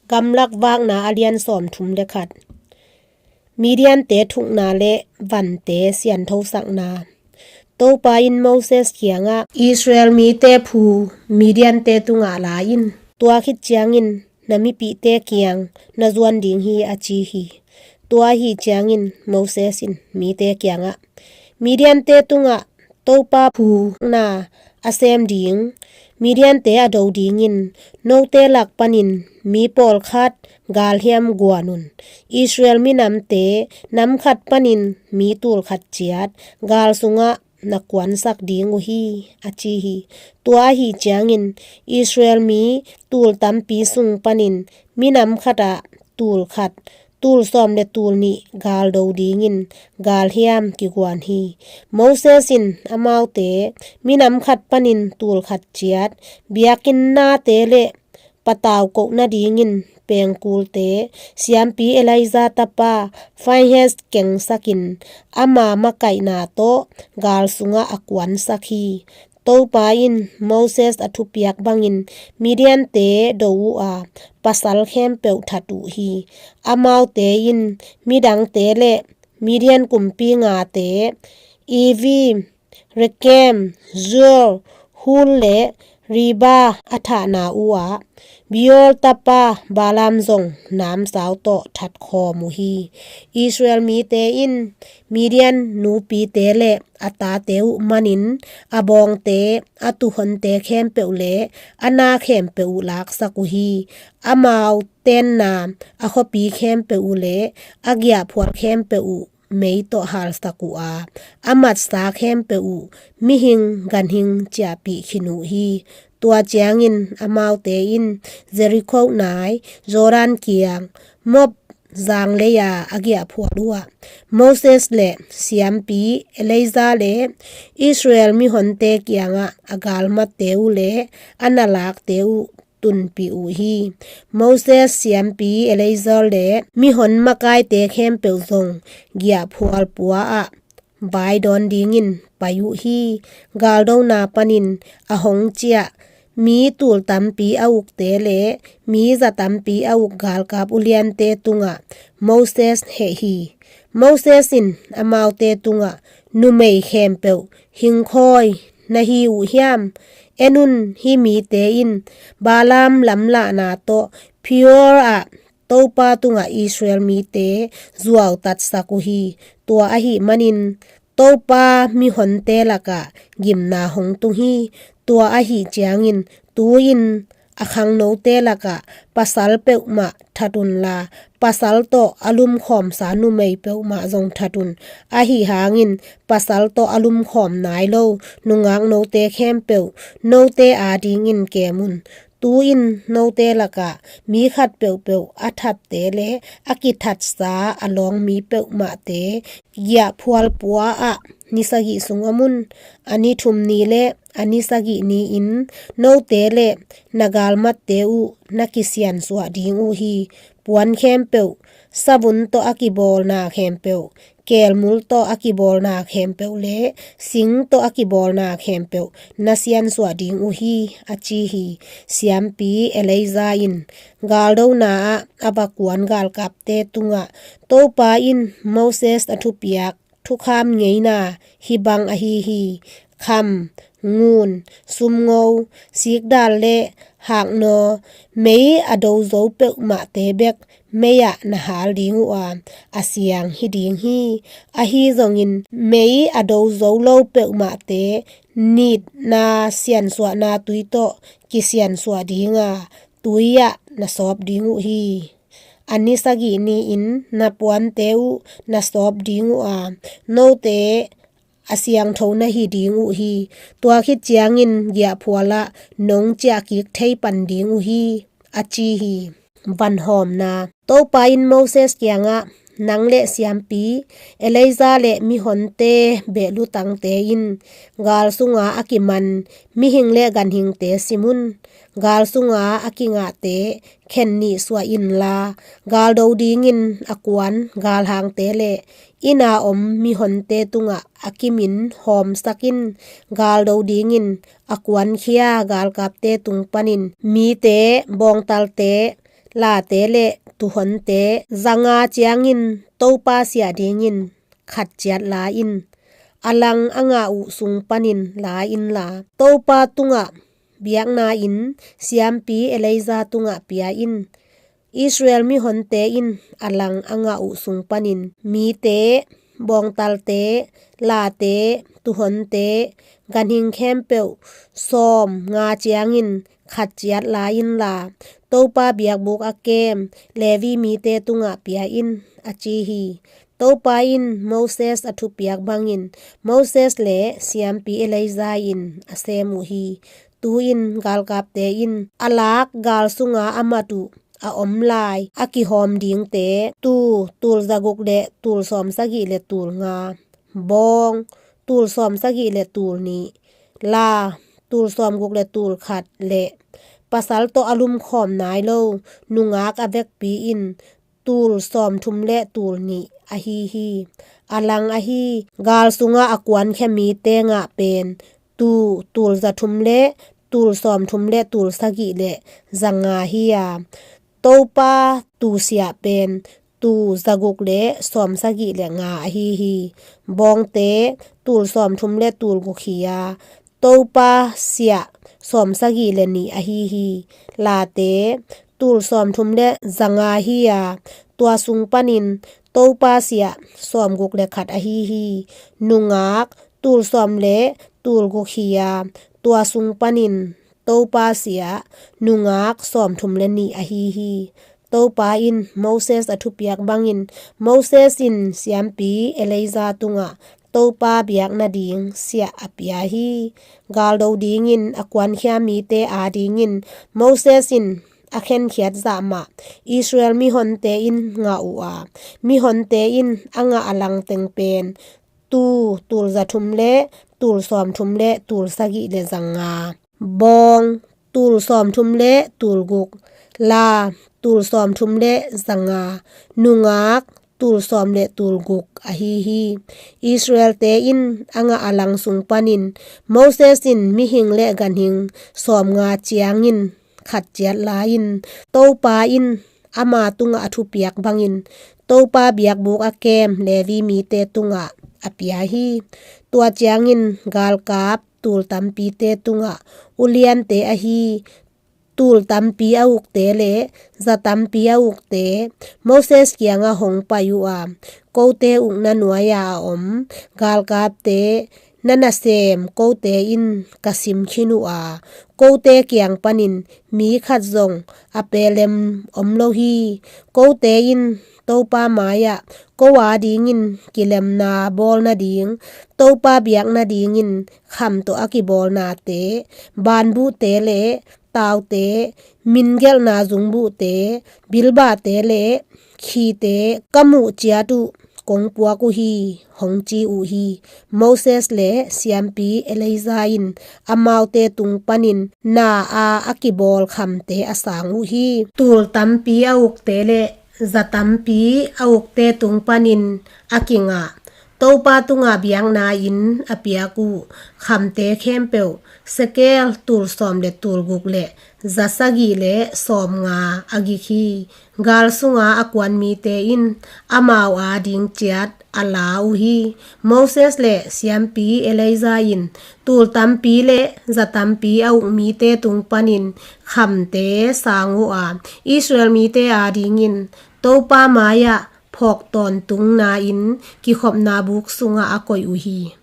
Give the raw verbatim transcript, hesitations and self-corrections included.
Gamlak Vakna a lian sawmthum le khat. Midiante thukna le vante sianthosakna. Topa in Moses kiangah, Israel mite phu Midiante tungah la in. Tua khit ciangin na mipihte kiang na zuan ding hi, a ci hi. Tua ahi ciangin Moses in mite kiangah, Midiante tungah Topa phu na a sem ding Midiante a do dingin note lak panin mi pawlkhat galhiam guan un. Israel minamte nam khat panin mi tul khat ciat gal sungah na kuansak ding uh hi, a ci hi. Tua ahi ciangin Israel mi tul tampi sung panin minam khatah tul khat, tul sawm le tul nih gal do dingin galhiam kiguan hi. Moses in amaute minam khat panin tul khat ciat biakinn nate le patau koh nadingin pengkulte siampi Eleazar tapa Phinehas kengsakin ama makaihna tawh gal sungah a kuansak hi. Topa in Moses a thupiak bangin Midiante do uh a, pasal khempeuh that uh hi. Amaute in midangte le Midian kumpi ngate, Evi, Rekem, Zur, Hul le Reba a thahna uh a, Beor tapa Balaam zong namsau tawh that khawm uh hi. Israel mite in Midian nupite le a tate uh manin a bawngte, a tuuhonte khempeuh le a na khempeuh uh laksak uh hi. Amau tenna a khuapi khempeuh uh le a giahphual khempeuh uh mei tawh halsak uh a, a matsa khempeuh uh mihing ganhing ciahpih khin uh hi. Tua ciangin amaute in Jerikho nai, Jordan kiang, Moab zanglei-a a giahphual uh ah, Moses le siampi Eleazar le Israel mihonte kiangah a galmatte uh le a nalakte uh tunpih uh hi. Moses, siampi Eleazar le mihon makaite khempeuh zong giahphual pua ah vaidawn dingin pai uh hi. Galdona panin a hong ciah mi tul tampi a ukte le mi za tampi a uk galkap uliante tungah Moses heh hi. Moses in amaute tungah, numei khempeuh hingkhawi na hi uh hiam? En un, hih mite in Balaam lamlahna tawh Peor ah Topa tungah Israel mite zuautatsak uh hi. Tua ahih manin Topa mihonte lakah gimna hong tung hi. Tua ahih ciangin tu-in a khangnote lakah pasal peuhmah that unla, pasal tawh a lumkhawmsa numei peuhmah zong that un. Ahi hangin pasal tawh a lumkhawm nai lo nungak note khempeuh note adingin kem un. Tu-in note lakah mi khat peuhpeuh a thatte le a kithatsa a lawng mi peuhmahte giahphual pua ah ni sagih sung om un. A ni thum ni le a ni sagih ni-in note le na galmatte uh na kisiansuah ding uh hi. Puan khempeuh, savun tawh a kibawlna khempeuh, kelmul tawh a kibawlna khempeuh le sing tawh a kibawlna khempeuh na siansuah ding uh hi, a ci hi. Siampi Eleazar in galdona ah a va kuan galkapte tungah Topa in Moses a thupiak thukham ngeina hih bang ahi hi. Kham, ngun, sumngo, sikdal le haknaw, mei a do zo peuhmahte bek mei-ah na hal ding uh a, a siang hi ding hi. Ahi zongin mei a do zo lo peuhmahte nitna siansuahna tui tawh kisiansuah ding a, tui-ah na sawp ding uh hi. A ni sagih ni-in na puante uh na sawp ding uh a, note a siangtho na hi ding uh hi. Tua khit ciangin giahphual ah nong ciahkik thei pan ding uh hi, a ci hi. Vanhawmna. Topa in Moses kiangah, nang le siampi Eleazar le mihonte behlutangte in gal sunga a kiman mihing le ganhingte sim un. Gal sunga a kingahte khen nih suah inla, galdo dingin a kuan galhangte le inn a om mihonte tungah a kimin hawmsak in. Galdo dingin a kuankhia galkapte tung panin mite, bawngtalte, late le tuuhonte zanga ciangin Topa siah dingin khat ciat la in. A lang a ngah uh sung panin la inla, Topa tungah biakna-in siampi Eleazar tungah pia in. Israel mihonte in a lang a ngah uh sung panin mite, bawngtalte, late, tuuhonte, ganhing khempeuh sawmnga ciangin khat ciat la inla, Topa biakbuk a kem Levi mite tungah pia in, a ci hi. Topa in Moses a thupiak bangin Moses le siampi Eleazar in a sem uh hi. Tu-in galkapte in a lak gal sunga a mat uh a om lai a kihawm dingte, tuu tulzaguk le tulsawmsagih le tulnga, bawng tulsawmsagih le tulnih, la tulsawmguk le tulkhat le pasal tawh a lumkhawm nai lo nungak a vekpi in tulsawmthum le tulnih ahi hi. A lang ahi gal sunga a kuankhia mite ngah pen tuu tulzathum le tulsawmthum le tulsagih le zanga hi a, Topa tuu siah pen tulzaguk le sawmsagih le nga ahi hi. Bawngte tulsawmthum le tulguk hi a, Topa siah sawmsagih le nih ahi hi. Late tulsawmthum le zanga hi a, tua sung panin Topa siah sawmguk le khat ahi hi. Nungak tulsawm le tulguk hi a, tua sung panin Topa siah nungak sawmthum le nih ahi hi. Topa in Moses a thupiak bangin Moses in siampi Eleazar tungah Topa biak nading siah a pia hi. Galdo dingin a kuankhia mite adingin Moses in a khenkhiat zahmah Israel mihonte in ngah uh a, mihonte in a ngah a langteng pen tuu tulzathum le tulsawmthum le tulsagih le zanga, bawng tulsawmthum le tulguk, la tulsawmthum le zanga, nungak tulsawm le tulguk ahi hi. Israelte in a ngah a lang sung panin Moses in mihing le ganhing sawmnga ciangin khat ciat la in, Topa in ama tungah a thupiak bangin Topa biakbuk a kem Levi mite tungah a pia hi. Tua ciangin galkap tul tampite tungah uliante ahi tul tampi a ukte le za tampi a ukte Moses kiangah hong pai uh a, kote ukna nuai-a a om galkapte na nasem kote in ka sim khin uh a, kote kiang panin mi khat zong a pelem om lo hi. Kote in Topa mai-ah ko adingin kilemna bawl nading, Topa biak nadingin kham tawh a kibawlnate, banbuhte le taute, mingelhna zungbuhte, bilbahte le khite ka muh ciat uh kong puak uh hi, hong ci uh hi. Moses le siampi Eleazar in amaute tung panin na a a kibawl khamte a sang uh hi. Tul tampi a ukte le za tampi a ukte tung panin a kingah Topa tungah biakna-in a piak uh khamte khempeuh sekel tul sawm le tul guk le za sagih le sawmnga a gik hi. Gal sunga a kuan mite in amau ading ciat a la uh hi. Moses le siampi Eleazar in tul tampi le za tampi a uk mite tung panin khamte sang uh a, Israel mite adingin Topa mai-ah phawk tawntungna-in kikhopna buk sungah a koih uh hi.